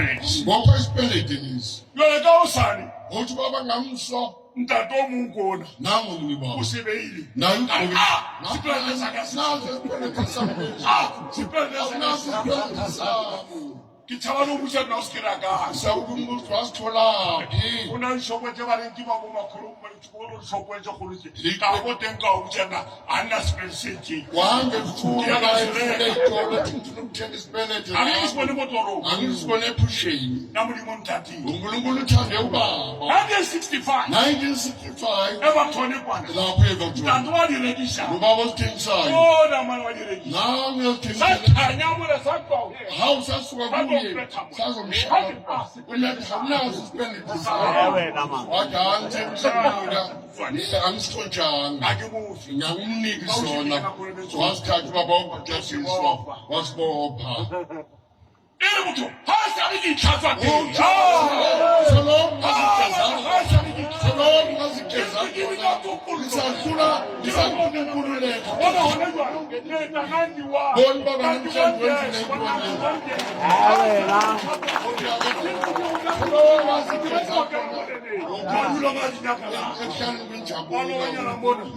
Ngibopha isipeleti lesi. Jwale ka hosane. Uthi baba ngamso. Ntate o mong kona. Nangu munye baba. O sebeile. Naye ugqoke. Ah, sipelete sa ka. Naso isipeleti sami. Ah, sipelete sa ka. Naso isipeleti sami. Ke tshaba le ho botsa nna o se ke ra kae. Sawukumbuzo wasitholaphi? Ho na le dishopo tse ba reng ke ba bo makgolo dishopo tse kgolo tse. Ka bo teng ka o botsa nna a nna sepelete se teng. Wange mfuna ey'tolo ethi ngifuna ukuthenga isipelete. Angeke ngisibone motorong. Angisibone ephusheni. Na Modimo o nthatile. uNkulunkulu uthande ubaba. 1965 1965 Everton kwana. Lapho eVerton. Ntate wa di rekisa. Ubaba osithengisayo. Ona mane wa di rekisa. Nangu uyosithengisa. Sa khanya mona sa tloha. Hawu sasuka kuye sazomshaya. Unathi awunaso isipelete sami. Wathi hayi ngithengisela. Angisithontshanga. Ha ke mofe. Ngiyakumnika sona. Wasithatha ubaba wabhajadiswa wasibopha. E re motho ha a sa le ke itlhatswa teng. Bona hona jwale ke etsa 91. Bona baba namhlanje wenze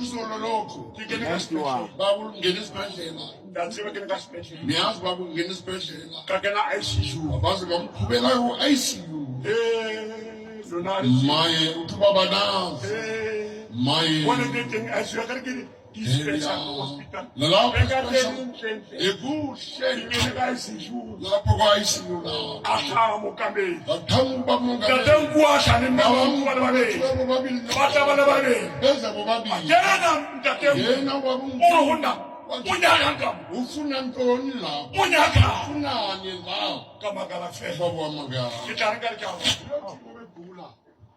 Izolo lokho baba ungena esibhedlela niyazi baba ungena esibhedlela baze bamqhubela ku-ICU maye uthi ubaba nazi maye nalapho ekuhle lapho kwa-ICU lapho baqhamuka bobabili beza bobabili yena ubaba ufuna ntoni lapho ufunani lapho baba wamangala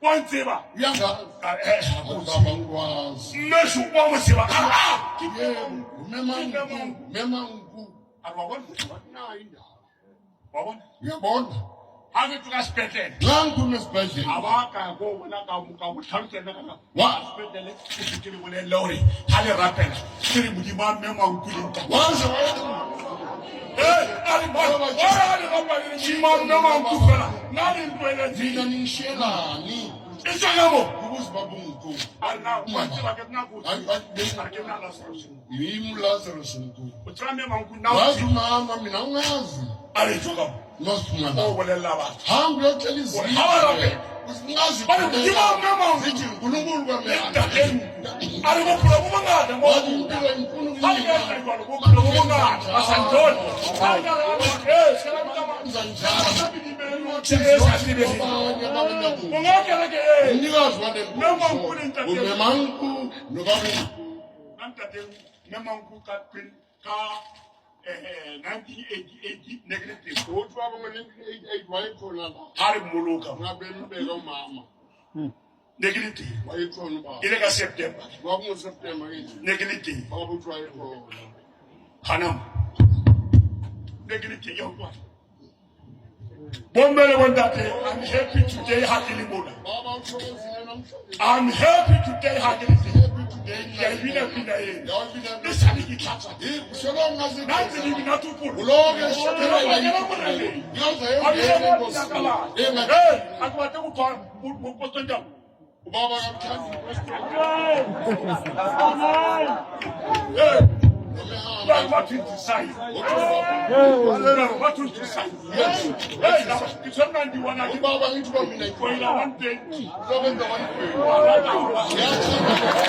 Wa ntseba. Uyangazi baba ngikwazi Mmeso wa mo tseba. Yebo mema mema nku A re wa bona? nayo indaba Wa bona? Uyabona Ha ke tloga sepetlele. Nxa ngiphuma esibhedlela A ba ka go bona ka mo ka mo tlhalosetsa ka Wa sepetlele ke se ke le bolelle hore ha le rapela ke re Modimo a mme manku le ntate. Waze Eh, a re bona, wa re rapela Modimo a mme manku fela. Nna le ntloeletse. Mina ningishiyelani E tswa ka mo. Kubuza ubaba ungu A re na wa tseba ke nna ko. Hayi, A re ke nna Lazarus. Yimi uLazarus nku O tseba mme manku nna o Wazi tseba. umama mina ungazi A re tswa ka mo. Masiphuma O la bolella batho. Hamba uyotshela izizwe Ha ba rapela. Ungazi Ba re Modimo a mme manku. Zithi uNkulunkulu Le kwami ntate. A re bophelo bo bongata mo. Wathi impilo inkulu Ha le ka etsa jwalo, bophelo bo bongata. Ba sa ntone. Ha le ka re, eh, se ka la tsamaya. Wenza njani E sa tsebeheng. Abanye ababendabuko Monga kereke e. Umnikazi wale Mme Manku le ntate. uMme Manku nobaba Nna ntate Mme Manku ka ka 1988 ne ke le teng. Uthi baba ngo-1988 wayekhona la Ha re mmoloka. Ngabe mbeka umama Ne ke le teng. Wayekhona ubaba E le ka September. KwakungoSeptember ke Ne ke le teng. Baba uthi wayekhona Hana mo. Ne ke le teng ya utlwa. Bomme le bontate, I'm happy today ha ke le mona. Baba uthokozile namhlanje I'm happy today ha ke le teng. Happy today Ke a e bina pina ena. Yawubina E sale ke tlhatswa. Solonga Nna ntse le bina topollo. Uloke Ke la Moreneng. Ngaze A bile yongena mo enkosini. nyakalala. Engathi- Hey, ha ke batle go tshwara moposto jang. Ubaba kamthandi Hey, noma ba 25. ehamba. Ba 25. Hey, ke tshwere 91 ke Ubaba ngithi uba mina koila 120. Uzokwenza 120. Wa rata ho ba.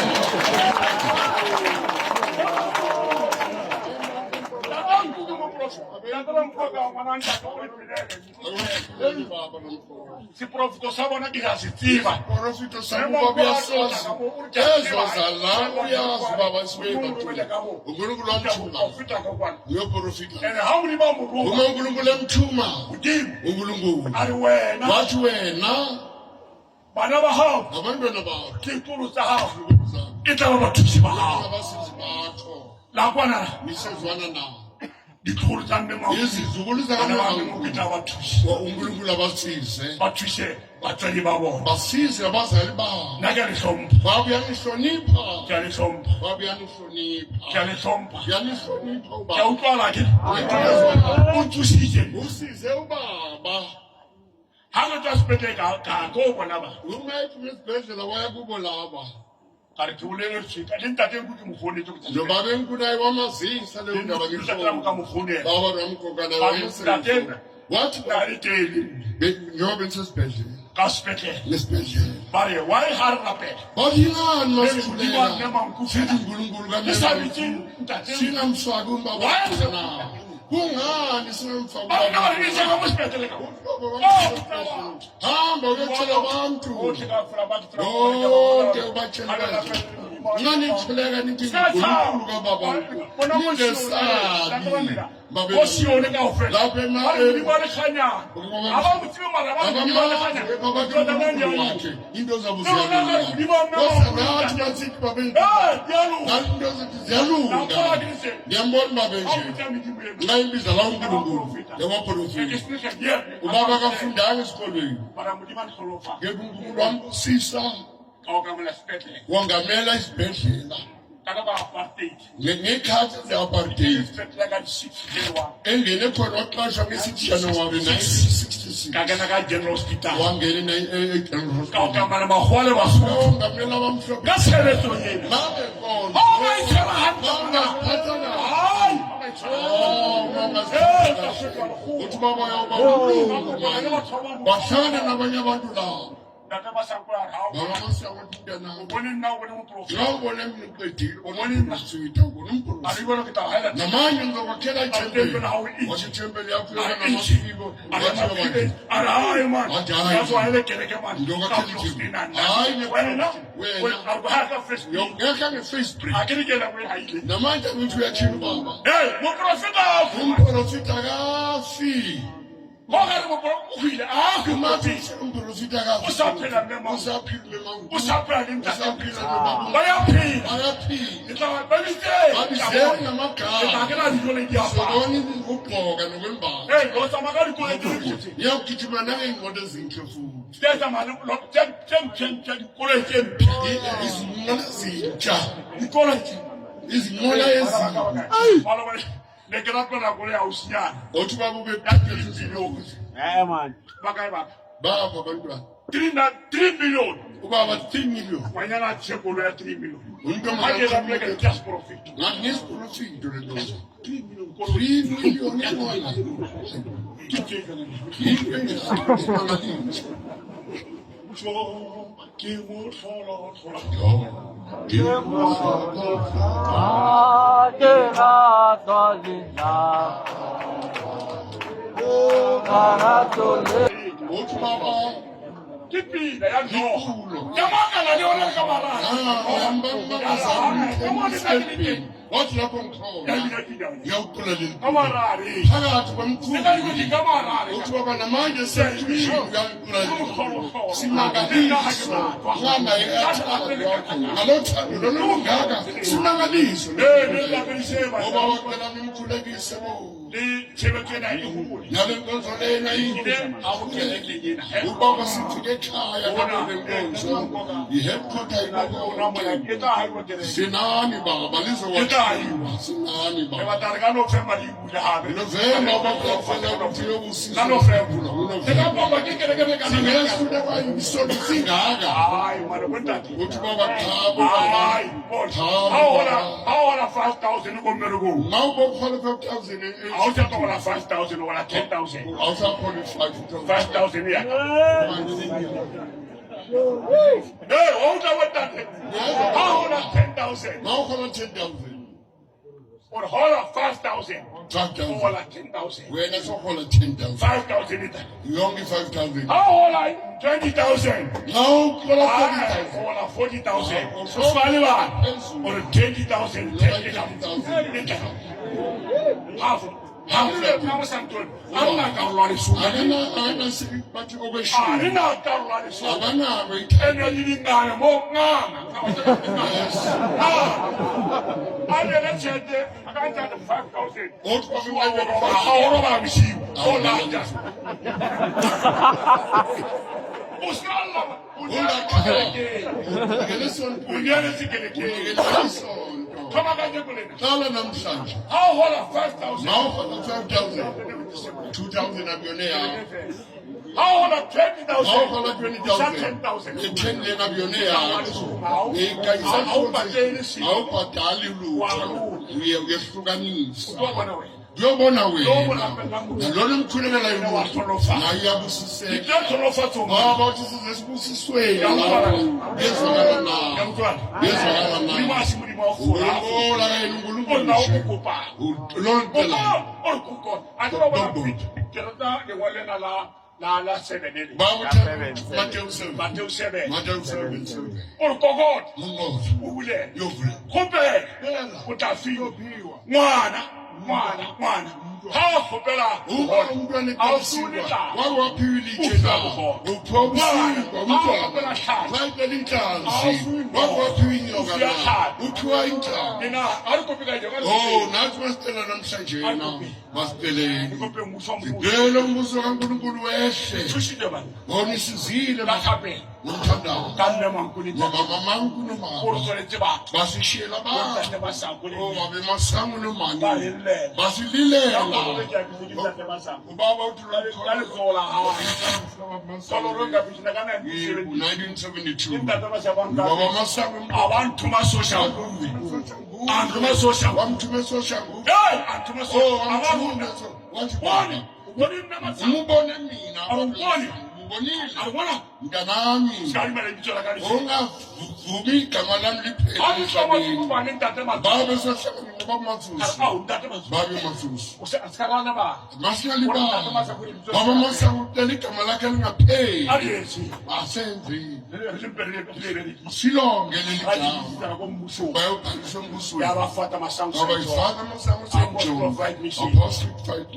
Seprofito sa bona ke a se tseba. Porofito sa ubaba uyasazi. Ezoza la uyazi ubaba sibe uNkulunkulu wamthuma. Uyoprofita. Ene ha Modimo a mo roma, Uma uNkulunkulu emthuma, Modimo uNkulunkulu a re wena wathi wena bana ba hao nabantwana bakho ditolo tsa hao e tla ba bathusi ba hao. abasizi bakho La kwana nisezwana nabo. ditlholo tsa mme Manku. Izizukulu Bana ba mme Manku ke tla ba thusa. uNkulunkulu abasize. Ba thuse batswadi ba bona. Basize abazali babo. Nna ke a le hlompha. Baba uyangihlonipha. Ke a le hlompha. Baba uyangihlonipha. Ke a le hlompha. Uyanihlonipha Ke a ubaba. utlwala ke. Uyathokozela. O nthusitse. Usize ubaba. Ha re tswa sepetlele ka ka ko bona ba. Uma ephuma esibhedlela waya kubo laba. Ka re ke boleletswe ka le ntate nku ke mo founetse go tswa Njengoba benkunaye wamazisa leyo ndaba sepetlele. Ntate ka mo founela. Baba ramgoga naye Ba- wamsebenzela. Wathi Ka re tele njengoba bengisesibhedlela ka sepetlele. nesibhedlela. Ba re why ha re rapela? Bathi ingani Re re Modimo a masikhuleka nne manku sithi fela. uNkulunkulu Re sa kamele bitse ntate. singamfaki umbaba Why? na kungani singamfaki Ba nna ba re ubaba isa ka mo sepetlele ka. Hamba uyotshela abantu Botlhe ka fela ba ke tsela- bonke ubatshele kanje ngani nikhuleka nithi uNkulunkulu kababa ningesabi Ko Sione kaofela. Lapha Ba re Modimo a le kganyang. Ha ba mo tsebe mara ba re Modimo a le kganyang. abamazi Tota ba uNkulunkulu nyalo. wakhe into zabo Le rona re Modimo a nna ziyalunga wa nathi bathi babe Eh, dialogo. into zethu ziyalunga Nakhola ke se. ngiyambona babe Ha o nje botsa medimo eno. nxa imbiza la uNkulunkulu Ke yabaprofita se ke ye. Ubaba kafundanga esikolweni Mara Modimo a le hlolofa. kepha uNkulunkulu wambusisa Ka o kamela sepetlele. wangamela isibhedlela Ka nako ya apartheid. ngekhathi ze-apartheid Sepetlele ka di-six January. Engene khona waxashwa nge-6 January 1966 Ka kena ka General Hospital. Wangena e-General Ka o Hospital kamela makgowa le Basotho. Wangamela abamhlophe Ka tshebetso ena. Ngabe khona Ha o ba itshwara hantle. Bangaziphatha Hai. Ha ba itshwara hantle. Eh, ka fetwa lekgolo. Uthi baba Ba yawuba batho ba bang. Bahlangana nabanye abantu labo Ntate ba sa kwa ha o. Baba masawathi mntanami O bone nna o bone moprofeta. Ngawubona mina uqedile ubona umprofita ubona A umprofita re bona ke tla haela Namanye ngizokwakhela ithempeli wathi ithempeli yakho yona namasiko wathi wabantu A re hayi man. Wathi hayi. Ka tswa hele kereke man. Ngizokwakhela Ka ithempeli. nna. Hayi, Wena. wena. Wena a re ha ka first. Ngekho nge-Facebook A ke re ke la go haile. Namanje ngithi uyatshila ubaba Hey, moprofeta a fu. Umprofita kafi Ho ga re moprofeta o hwile a hwe Umathi umprofita kafi O sa phela mme Manku. Usaphila mme Manku. O sa phela le ntate. Usaphila nobaba. Ba ya phela. Bayaphila Ke tla ba bitse. Babizele Ke tla ngamagama ke na dijo le diaparo. Sobona ukugqoka nokwembatha Hey, lo tsamaya ka dikoloi tse di botse. Ngiyawugijima nangey'nqondo ezinhle futhi Tse tsamaya le tse mpsha mpsha dikoloi tse mpsha. Izinqola ezintsha Dikoloi tse. Izinqola ezintsha Ne ke rapela koloi ya ausinyana. Othi baba ube Ya 3 billion. Eh man. Ba kae ba? Bapha abantwana 3 na 3 million. Ubaba 3 million Ngwanyana a tjhe koloi ya 3 million. Umuntu Ha ke rapela ke just profit. Ngathi ngesiprofito le nto 3 million koloi. 3 million inqola Ke tse jwang? Into engesimangaliso Jo, ke mohlolo hlola. Ke ratwa le nna. Lerato le Uthi baba Ke pina ya noha. Ikulo. Ke makala le yona ka marara. Wathi lapho ngikhona Ya bina pina. ngiyawucula leli Ka marare. phakathi Le ka kwemkhulu dikoti ka marare. uthi baba namanje sengiyawucula simangaliso nganga ngalothando lolungaka simangaliso Eh, le rapedise ba. ngoba wacela nimkhulekise bo Le tshebetso ena e hole. Nale nkonzo lena Ile ha o kereke ena. Ubaba sifike ekhaya ngale nkonzo i-headquarter Ona moya ibonke ke tla ha iwa kereke. Sinani baba lizowathiwa sinani Re baba batla re ka November le bule hape. November bakufanele ukuthi uyobusisa Ka November. Le ka papa ke kereke le ka Singesifuna kwayisonto singaka Hayi mara bontate. uthi baba qhabo baba Hayi, bona. Ha o hola, ha o hola 5000 ko mmerekong. Mawubokuhola 5000 Ha o sa tlo hola 5000 o hola 10,000. Awusakhona i-5000 5000 ya. Eh, o utlwa bontate. Ha o hola 10,000. Mawuhola 10000 O hola 5000. O 5000 hola 10,000. Wena sohola 10000 5000 e tla. Yonke i-5000 Ha o hola 20,000. Mawuhola Hayi, 30000 hola 40,000. O ska lebala. O re 20,000 10 e tla. E tla. Half. Half. Nna mo Santoni. A re na karolo ya lesome. Akana bathi A re okweshumi na karolo ya lesome. Akanako Ene le dingane mo ngana. A lele tjhelete, a ka ntsha 5,000. Uthi baba Ha o robala bosiu. O lata. O ska lla. O Ungakhala. O neeletse kerekeng. Unikele Thoma ka kajeko lena. Qala namhlanje Ha o hola 5,000. mawuhola 5000 2000 akuyona yakho Ha o hola gola 20,000 Mawuhola o sa 20,000 10,000 le-10 lena kuyona yakho Awubhateli siko. awubhadali lutho Warula. Uyehlukanisa O tlo bona wena uyobona Lo wena morapela Modimo. nalona mkhulekela Yena wa hlolofala. naye uyabusiseka Ke tlholofatso ngoba uthi size sibusisweni Ya utlwala. yezwakala na Ya utlwala. yezwakala Modimo na a se Modimo wa go fora. unkulunkulu akayena O nna o unkulunkulu kopang. lonke la Kopa, o re kopa. A ke ba bona ke rata lengolo lena la 7 le. Baba Seven, Matthew 7 Matthew 7. Matthew 7 7 O re kokota, Mungozi o bulele. yovula Kgopela, Kgopela. o tla fiwa. Uyophiwa. Ngwana, ngwana, ngwana. Ha o kgopela Uma umntwana ha o fiwe eqalisiwa letlalo. wake waphiwa ilitshe Uphiwa na boholo. uphiwa ubusikwa Ngwana, umntwana ha o kgopela tlhapi. wayicela inhlanzi Ha o fiwe inyoka. wake waphiwa inyoka Uphiwa na tlhapi. uphiwa inhlanzi Nina, ha re kope ka jeno, ha re Oh kope. nathi masicela namhlanje na Re masiceleni kope mmuso wa Modimo. sicela umbuso kaNkulunkulu wehle Thusile bana. bona isizile Ka thapelo. ngomthandazo Ka mme Mankone ngoba mamanku o re nomama tsweletse batho. basishiyela Bontate abantu ba Sango le oh mme. babe masango nomani Ba lellela. basililela Ka kolobetso ya ke ntate ba Sango. ubaba uthi Ka letsoho la hae. Kolobetso ka bitsina ka 1970. 1972 Ke ntate ba Shabang ka- ubaba masango A ba nthoma social. A nthoma social. wamthume social Hey, a nthoma social. oh A ba wamthume rona. so wathi Bone, o bone nna Masango. umubone mina A o bone? ubonile A re bona, mntanami se ka dumela lebitso la ka le. ungavumi igama lami liphele Ha ke tloha emhlabeni mo bane ntate Masango. babe sohlangana A re, nobaba ao, ntate Masango. babe Matsusi O se a se ka rana ba. masingalibali baba Masango ucela igama lakhe lingapheli A re etse. asenze Re re mpe re re berekise. silonge leli Ra gama di ko mmusong. bayobhaliswa embusweni Ya ba fata Masango. babayifaka Masango Apostle of Right Mission. Ke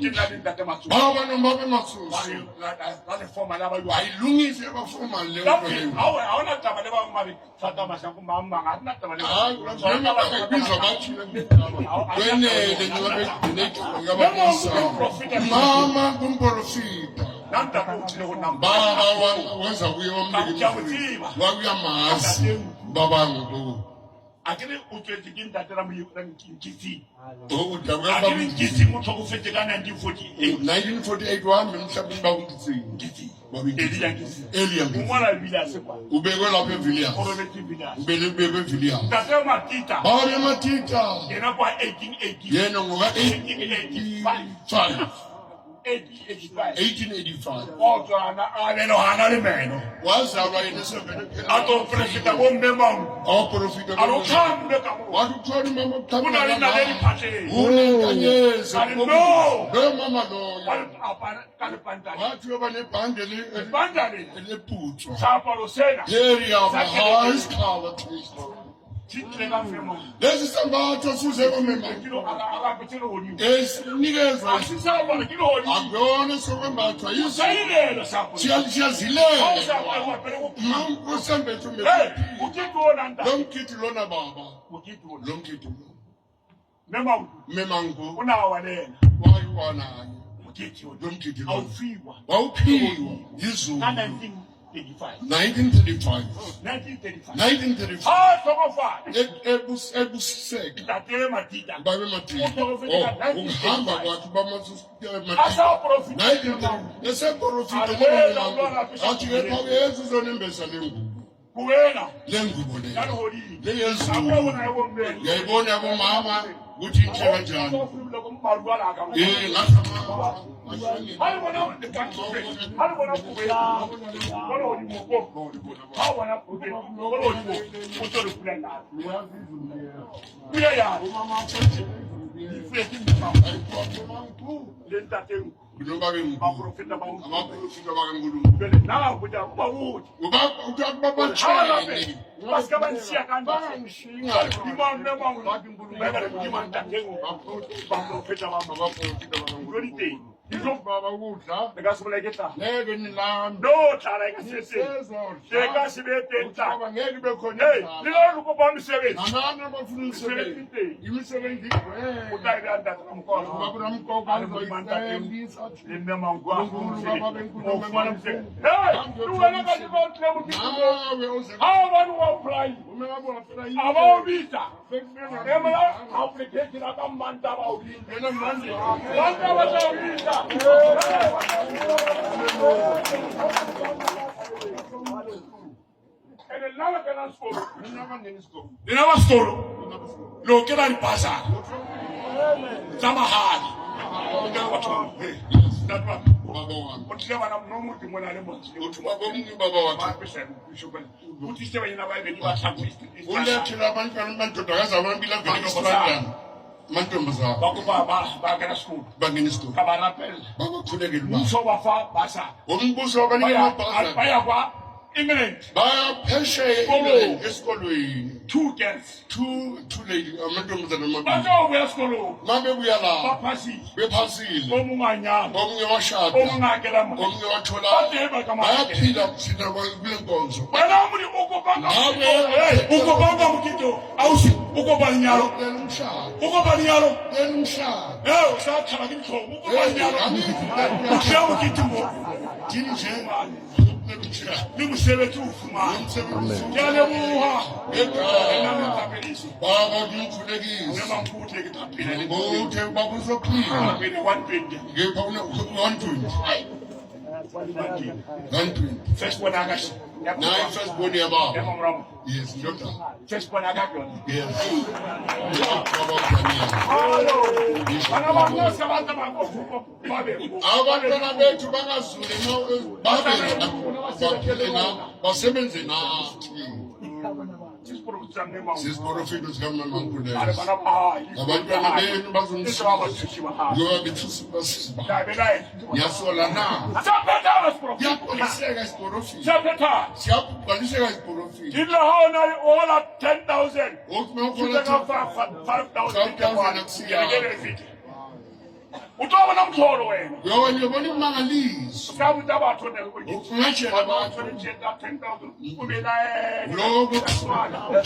nna le ntate Matsusi. baba nombabe Ba Matsusi re, ra re forma la ba jwang. bayilungise abafomali leyo La nto pele, leyo ha o na taba le ba bang ba re fata Masango mang mang, ha re na taba le Hayi, bona. noma bangayibizwa bathile kwenele njengoba begcine mama kumprofita Nna ntate o tlile ho nna baba wenza kuye wamnika wakuyamazi baba ngu A ke re o tswetse ke ntate ra Nkitsing. A ke re Nkitsing o tlhokofetse ka 1948. 1948 wahamba emhlabeni bakunkitsing Nkitsing. Baba Elia Nkitsing. Elia O Nkitsing. ngwana Villiers kwa. Ubekwe lapha eVilliers. O robetse Villiers. Ubekwe eVilliers. Ntate Matita Baba Matita yena kwa 1880. yena ngoka 1885. 85 1885. 1885 O tswana a lelogana le meno. wazalwa yena sevele A tlo profeta bo mme mang. awaprofita A re o tlhamme ka mo. wathi uthwala umama O na le naledi phatleng. unenkanyezi A re no. loyo mama Ka loyo le apara ka lepantane. wathi uyoba nebhande Lepantane. eleputswa Seaparo sena leliyabahayisikhala se tlile ka mme mang. lesi sambatho size komema Ke lo a apetse lehodimo. esinikezwa A se sa apara ke lehodimo. akuyona sokwembathwa Sa ilelo seaparo. Ha o sa siyazilela apare o apere go usembethe Hey, mokete ona ntate. lo mkhithi lona baba Mokete ona. lo mkhithi lona Mme Manku mme mangu o na wa le ena. wayiwanaye Mokete ona. lo mkhithi A o lona fiwa wawuphiwa yizulu ka 1935. 1935 1935. 1935 Ha tlhokofala. Ebusiseka Ntate Matita. babe Matita ukuhamba kwakhe A sa profita. eseprofita athi kepha uyesu uzonembesa le ngubo Kuwena le ngubo ya leyo lehodimo. leyezulu A bona ya bomme. uyayibona yabomama ukuthi inhle kanjani Eh, Ha le bona ha le bona kobo ya ko lehodimo ko. Ha o bona kobo ko lehodimo o tlo re pula ya. Pula ya. Difule ke mme Manku. Le ntate Nku. Baprofeta ba utlwa. abaprofita bakaNkulunkulu Jwale nna ka botsa o ba botse. uba Ha ba babatshele ba se ka ba nsiya ka ntle. Modimo wa mme Manku. Ba re Modimo wa ntate Nku. Baprofeta ba mo. abaprofita Dijo di teng. Dijo baba ukudla le ka se bolaye ke tlala. ngeke nilambe No tlala e ka se teng. E ka se be teng tlala. Baba ngeke ibe khona Hey, indlala. le lona le kopa mosebetsi. Nanani abafuna Mosebetsi umsebenzi teng. imisebenzi O igcwele tla e beha ntate ka mokgwa. Baba Ramkoko A re Modimo wa ntate Nku. uzoyicela Le mme Manku a fumane mosebetsi. Baba O fumane mosebetsi. Hey, le wena ka jeno o tlile moketeng o. nawe uze Ha o bane o apply. uma ngabe u-apply A ba o bitsa. Emela application ya ka Manta ba o bitsa. Ngena manje Manta ba tla o bitsa. Hey. kenang sekolo. Lona ba ngena isikolo. Lena ba sekolo lo kena dibasari tsa mahala. Ke batho ba hey, ntate wa ka. Baba wami. O tlile bana no motho mona le motho. Uthi ubaba omunye ubaba wakhe. O tlisitse banyana ba babedi ba tlhang ko East Ulethele abantwana amadodakazi amabili avela Amantombazane. e-East London. Amantombazane. Ba kopa ba kena sekolo. Bangena isikolo. Ka ba rapella. Babakhulekela ubaba. Mmuso wa fa basari. Umbuso Ba wabanika ya amabhasari. ba ya kwa England. Baya phesheya Esikolweni. e-England, esikolweni. Two girls. Two lady amantombazane Ba amabili. tlo boya sekolong. Mabebuya Ba la phasitse. bephasile. O mongwe a nyala. Omunye washada. O mongwe a kena mo. Omunye wathola. Ba teng ba ka mahlakeng. Bayaphila thina kule nkonzo. Wena o modi o kopa ka Ngabe- Hey, o kopa ka mokete o. Ausi, o kopa lenyalo. Cela umshado. O kopa lenyalo. Cela umshado. Ee, o sa tlhaba ke ditlhong. O kopa lenyalo. O tlile mokete mo. Thini nje. Cela umshado. Le mosebetsi o fumane. Umsebenzi Ke a leboha. Ekhaya. Nna le thapedise. Baba Mme ngimkhulekise. Mampute ke tla phela le Uthe ubaba uzophila. Pele 120. Ngepha une 120. 120. First born a ka ya Nayi first born Ya yababa. mamoramo. Yes, ndoda. First born a ka ke yona. Yes. Yeah, baba uDaniel. Bana ba rona se ba tsamaya ko thoko, ba be ko. Abantwana bethu bangazuli no babe baphile na basebenze nathi. Se seporofeta sa mme Mampute. Sisiporofito sikamama A re Nkululeko. bana ba hae. Abantwana benu E se ba bazomsiza. bathusi ba hae. Ngoba bethusa basiza. Ke a belaela. Ngiyasola na? Se a phethahala seporofeta. Kuyagcwaliseka isiporofito. Se a phethahala. Siyagcwaliseka isiporofito. Ke rile ha o na le o hola 10,000. Uthi Ke mawukhola ka 5,000 5,000 akusiyo. Ke re ke re O tlo bona motlholo wena. Uyobona uyobona imangaliso. O ka botsa batho ne o ke Ukungatshela batho abantu. tshwanetse ka 10,000 o belaele. Lokho O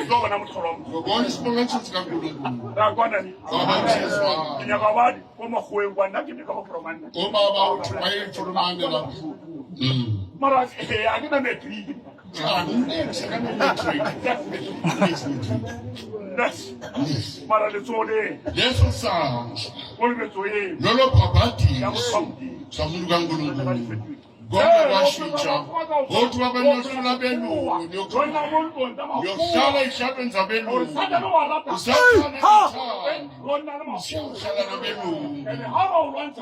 tlo bona motlholo wa Modimo. Uyobona isibonakaliso sikaNkulunkulu. Ra kwana ni. Baba uJesu. Ke nyaka ba ko makgoweng kwa nna ke ne ka go foromane. Ubaba uthi wayeyifulumane lapho. Mara eh a ke na matric. Cha, next akane-matric. Yes, matric. Yes. Yes. Mara letsoho le Leso sandla o le metso eo lolo ya bhabhadiso motho samuntu kaNkulunkulu. Konke kwashintsha. Ngothi babenehlula belungu niyohlala ey'hlalweni zabelungu. Usathane uthanda. Usiyohlala nabelungu.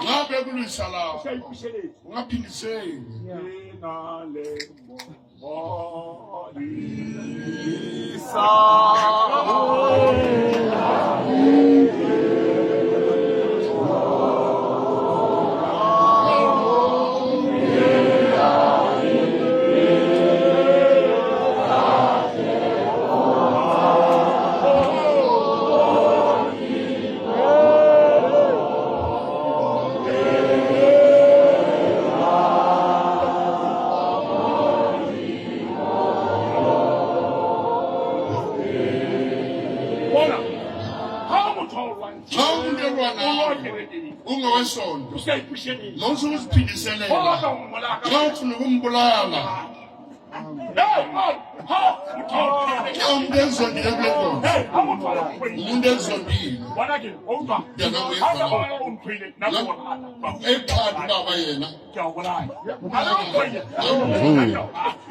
Ngabe kulwisa lapho. Ungaphindiseli. Bona, ha motho a o lwantsha, Xa umuntu o elwa lwa nawe kerekeng, ungowesonto o ska ipuseletsa. nonse O uziphindiselela batla ho mmolaya ka xa ufuna ukumbulala Hey, man, ha motho a o tshwere. xa umuntu ekuzondile kule nkonzo Hey, ha motho a o tshwere. umuntu ekuzondile Bona ke, o utlwa? Yena o Ha o ka yena. bona o ntshwele, nna ke o rata. ekuthanda ubaba yena Ke a o bolaya. Ha le o ntshwele, ke a o rata.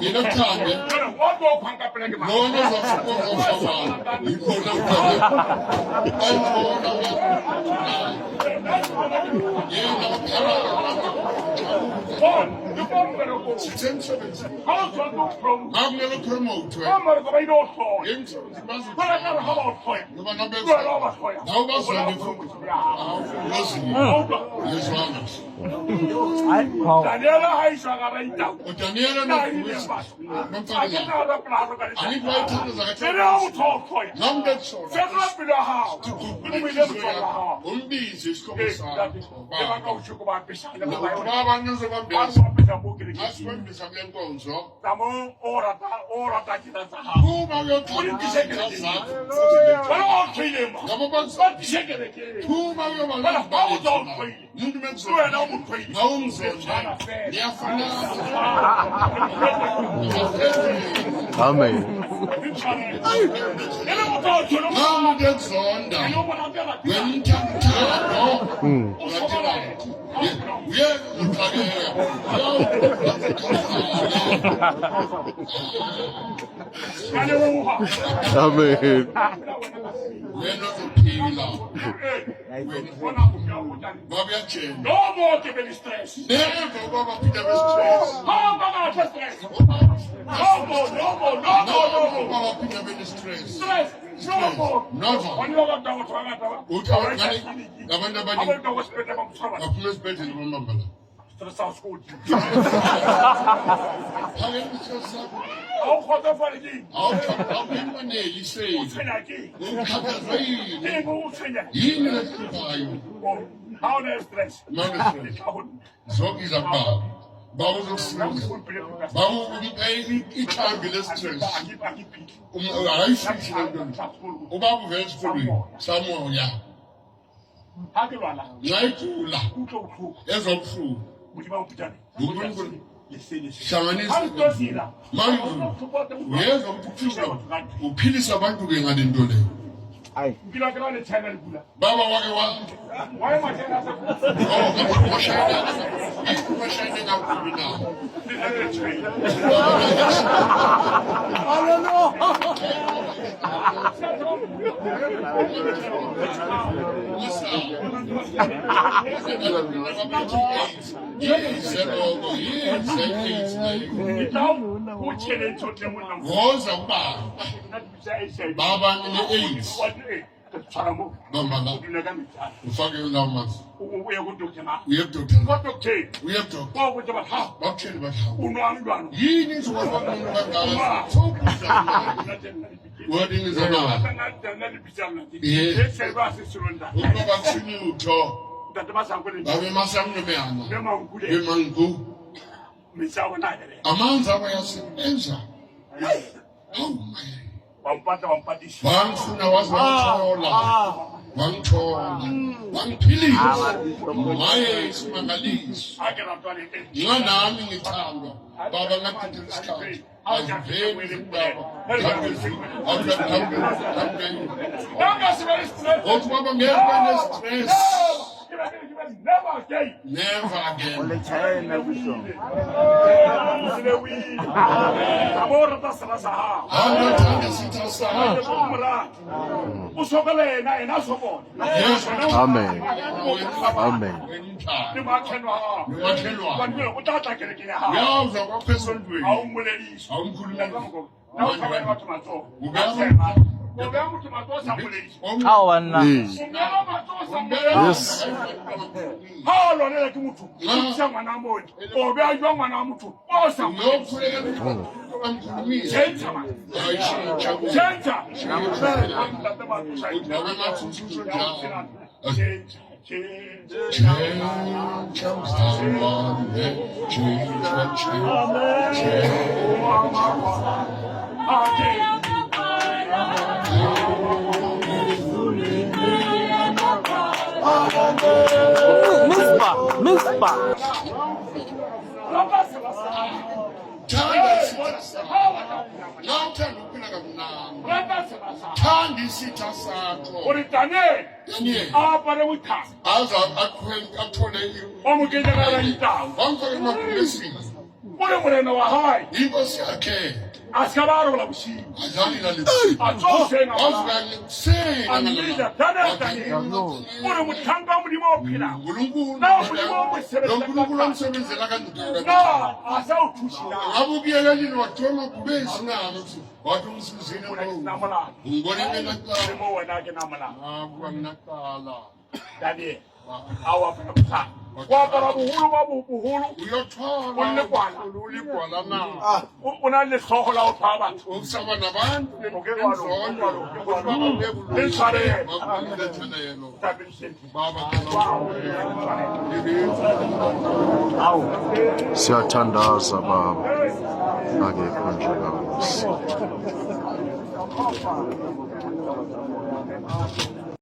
yena kuthande Jwale, wa tlo o kgwang ka pela ke mang? lona ozofana yikhona ayibona yena Bona, ke ko mmerekong. sisemsebenzini Ha o tshwanetse o promote, ngakumele upromothwe ba mmereko ba ile o hloya. emsebenzini Bona ka re ha ba o hloya, ngoba le wena wa ba hloya. nawe O bolaya bazonde promotion ya hao. awuzini O utlwa? yezwana Daniela ha iswa ka raitau. udaniyela Na ile batho. A ke tla rapela ha re ka angithi letsatsi. wayethandaza E re ha motho a o hloya, ngamuntu ekusola fetola pelo ya hao. O ile motswala wa hao. umbize isihlobo Ee, sakho ntate, le ba ka o tjho ko ba apesa, le ba ba yona. baba Ba nizobambisa re apesa mo kerekeng. ngasibambisa kule nkonzo Tsa mo o rata, o rata tsela tsa hao. kuba O di tlise kerekeng. uyothatha Bana ba o hloileng ba. ngabo Ba tlise kerekeng. phuma Bana ba motho a o hloile. umuntu Le wena o mo hloile. nawumzonda niyafanana Amen. Intshwarele. E le motho a o hloile, nxa umuntu ekuzonda o mo ratela wena umthanda uthando o hlokomela. Uyena uzoxakeka. Amen. Wena uzophila. Baba uyatshela. No more ke be le stress. Never ubaba phila be-stress. Hamba kahle stress. No more, no more, no more, no more. Ubaba phila be-stress. Stress, no more. Never. Bana ba bangata batho ba bangata ba- Uthi abantu abaningi Abantu ba kwesibhedlela bamtshwara. baphuma esibhedlela bambamba la. Stress sa sekodi. Phakela i-stress sakho. Ha o kgotsofale ke eng? Awukaneliseki. O tshwenya ke eng? Ukhathazwa yini? Ke eng o tshwenya? Yini lekuhluphayo? Oh, ha o na le stress. Ma une-stress. Ke tla ho nna. Zonke izakubaba. Baba uzokusiza. Baba ukuphe ikhambi le-stress. Angiphili. Ayifihli le nto. Ubaba uvela esikolweni samoya. Ha ke lwala, Nxa igula ke utlwa bohloko. ezwa ubuhlungu. Modimo a mpitane. UNkulunkulu Lese, lese. hlanganisa. Ha le tlo sila. Manje uyezwa ukuthi ubuhlungu uphilisa abantu-ke ngale nto leyo. Nkile wa kena le China le kula. Baba wake wa Why ma China sa Oh, washayina washayina kakhulu nawo. Le nna ke le China. Ke tla o tjhelete o tle monna. Woza ubaba Nna ke bitsa HIV. baba ngine-AIDS. Wa eh, ke tshwara mo. Bamba la O dula ka metsana. ufake lawo mazwi. O ye go doctor ma. Uye kudokotela. Ko doctor. Uye kudokotela. Ba o botsa ba ha Bakutshele bathi hawu o nwang jwang? yini izokwazi kangaka sowuphuza Nna teng nna le bitsa. wadingiza na Nna nna le bitsa nna teng. Yeah. HIV ha se selonda. ukuba bakuthini utho Ntate Masango le babe masango Mme Manku le bemangu metsi a bona a bereka. amanzi abayasebenza. Hawu maye. Wa mpatla wa mpatisa. Wangifuna waze wangithola, wangithola, wangiphilisa. Maye, isimangaliso. Ha ke ratwa le teng. Nxa nami ngithandwa baba ngachitha isikhathi aziveli izindaba. Nka se be le stress. Othi baba ngeke ube ne-stress. Ke ba ke ba never again. Never again. Se le o ile. A bo rata sera sa hao. Awuthanda isitha sakho. O mo rate. O sokole yena, yena a sokole. Yes. Amen. Amen. Le moakhelwa wa hao. Nomakhelwane. Hobane o tla tla kerekeng ya hao. Uyawuza kwakho esontweni. Ha o mmoledise. Awumkhulumeli. Na o tshwara batho matsoho. O beha motho matsoho o sa mmoledise. Awa banna. Ee. O beha matsoho o sa mmoledise. Yes. Ha o lwanela ke motho, o tlisa ngwana mooki. O beha jwang ngwana wa motho o sa mmoledise? Uyokhuleka Tjhentjha man. ayishintsha. Tjhentjha. Ntate Matsoho. Ngabe mathuthu njalo. Tjhentjha, tjhentjha. Tshintsha mzalwane, tshintsha, tshintsha. Okay. Mispa, mispa. Rata sera sa hao. Thanda isitha sakho. Ha o batla ho phela monate. Nxa uthanda ukuphila kamnandi, Rata sera sa hao. thanda isitha sakho. Hore Daniel Daniel a apare bothata. aze athole O mo kenye ka hara ditau. wamfaka emabhubesini. O re morena wa hae Inkosi yakhe a se ka ba a robala bosiu. azange ilale. A tsoha hoseng a bona. Wavuka ekuseni. A mmitsa Daniel, Daniel. O re mohlanka wa Modimo o phelang. uNkulunkulu Na Modimo o mo sebetsa lo Nkulunkulu ka amsebenzela kanjani? Na a sa o thuse na? Ngabe ukuyekelile wathiwa amabhubesi na wathi umsizile Mona ke sena lo molato. ungibone Le ngenacala. mo wena ke na molato. Ngakuba nginacala. Daniel a o apara bothata. O apara boholo ba boholo. Uyothwala O ligwala. uligwala na O na le hlooho la ho tshwara batho. usaba nabantu. O ke wa lo, o ke wa lo, o ke wa lo. Le tshwarelo. Bakulethelelo. Tabeng Baba. Siyathandaza baba. Akekho njengawe.